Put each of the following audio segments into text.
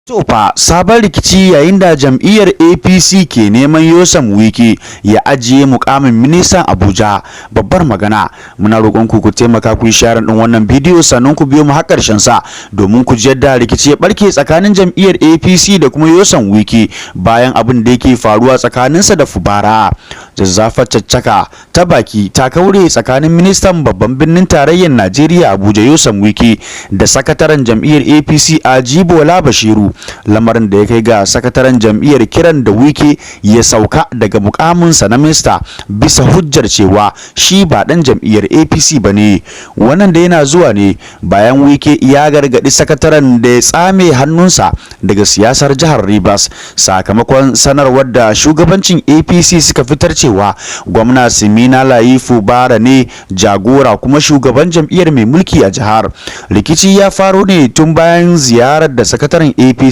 To fa, sabon rikici yayin da jam'iyyar APC ke neman Nyesom Wike ya ajiye mukamin ministan Abuja. Babbar magana, muna roƙon ku ku taimaka ku yi sharing ɗin wannan bidiyo, sannan ku biyo mu har ƙarshen sa domin ku ji yadda rikici ya barke tsakanin jam'iyyar APC da kuma Nyesom Wike bayan abin da yake faruwa tsakaninsa da Fubara. Zazzafar caccaka ta baki ta kaure tsakanin ministan babban birnin tarayyar Najeriya Abuja, Nyesom Wike, da sakataren jam'iyyar APC, Ajibola Bashiru. Lamarin da ya kai ga sakataren jam'iyyar kiran da Wike ya sauka daga mukaminsa na minista bisa hujjar cewa shi ba dan jam'iyyar APC ba ne. Wannan da yana zuwa ne bayan Wike ya gargaɗi sakataren da ya tsame hannunsa daga siyasar jihar Rivers, sakamakon sanarwar da shugabancin APC suka fitar cewa gwamna Siminalayi Fubara ne jagora kuma shugaban jam'iyyar mai mulki a jihar. Rikici ya faro ne tun bayan ziyarar da sakataren APC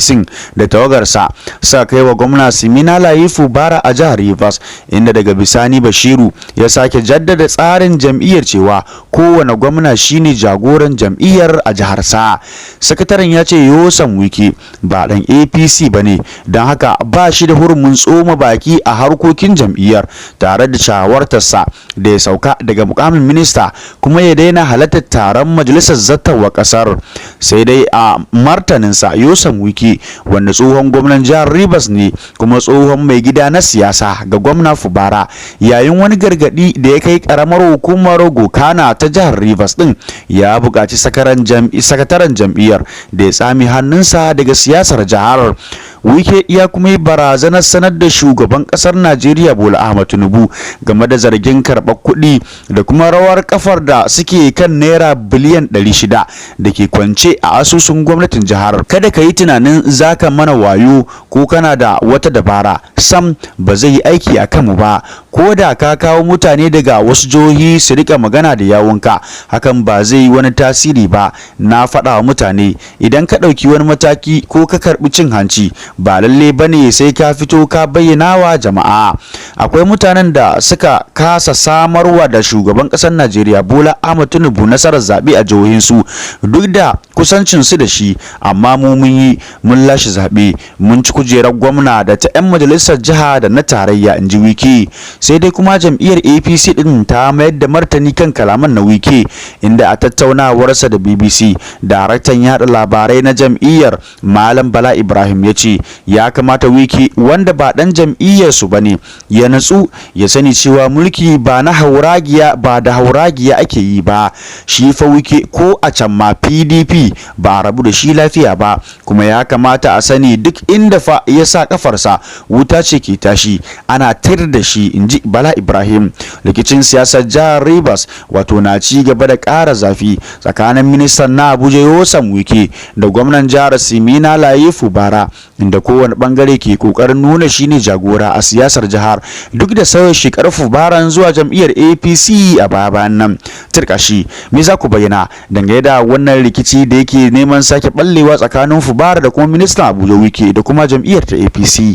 da tawagarsa suka kai wa gwamna Siminalayi Fubara a jihar Rivers, inda daga bisani Bashiru ya sake jaddada tsarin jam'iyyar cewa kowane gwamna shine jagoran jam'iyyar a jiharsa. Sakataren ya ce Nyesom Wike ba dan APC ba ne, don haka ba shi da hurumin tsoma baki a harkokin jam'iyyar, tare da shawartarsa da ya sauka daga mukamin minista kuma ya daina halartar taron majalisar zartarwa kasar. Sai dai a martaninsa, Nyesom Wike, wanda tsohon gwamnan jihar Rivers ne kuma tsohon mai gida na siyasa ga gwamna Fubara, yayin wani gargadi da ya kai karamar hukumar Gokana ta jihar Rivers din, ya buƙaci sakataren jam'iyyar da ya tsami hannunsa daga siyasar jihar. Wike ya kuma yi barazanar sanar da shugaban kasar Najeriya Bola Ahmed Tinubu game da zargin karɓar kuɗi da kuma rawar kafar da suke kan naira biliyan 600 da ke kwance a asusun gwamnatin jihar. "Kada ka yi tunanin zaka mana wayo ko kana da wata dabara, sam ba zai yi aiki a kanmu ba. Ko da ka kawo mutane daga wasu jihohi su rika magana da yawunka, hakan ba zai yi wani tasiri ba. Na faɗa wa mutane, idan ka ɗauki wani mataki ko ka karɓi cin hanci, ba lalle ba ne sai ka fito ka bayyana wa jama'a. Akwai mutanen da suka kasa samarwa da shugaban ƙasar Najeriya Bola Ahmed Tinubu nasarar zaɓe a jihohinsu duk da kusancinsu da shi, amma mu mun yi, mun lashe zaɓe, mun ci kujerar gwamna da ta 'yan majalisar jiha da na tarayya," in ji Wike. Sai dai kuma jam'iyyar APC din ta mayar da martani kan kalaman na Wike, inda a tattaunawarsa da BBC, daraktan yada labarai na jam'iyyar, Malam Bala Ibrahim, ya ce ya kamata Wike, wanda ba dan jam'iyyar su bane, ya natsu ya sani cewa mulki ba na hauragiya ba, da hauragiya ake yi ba. Shi fa Wike, ko a can ma PDP ba a rabu da shi lafiya ba, kuma ya kamata a sani duk inda fa ya sa kafarsa wuta ce ke tashi, ana tir da shi, in ji Bala Ibrahim. Rikicin siyasar jihar Rivers wato na ci gaba da ƙara zafi tsakanin ministan na Abuja Nyesom Wike da gwamnan jihar Siminalayi Fubara, inda kowane bangare ke kokarin nuna shine jagora a siyasar jihar, duk da sauya shekar Fubaran zuwa jam'iyyar APC a baya bayan nan. Turkashi, me za ku bayyana dangane da wannan rikici da yake neman sake ballewa tsakanin Fubara da kuma ministan Abuja Wike da kuma jam'iyyar ta APC?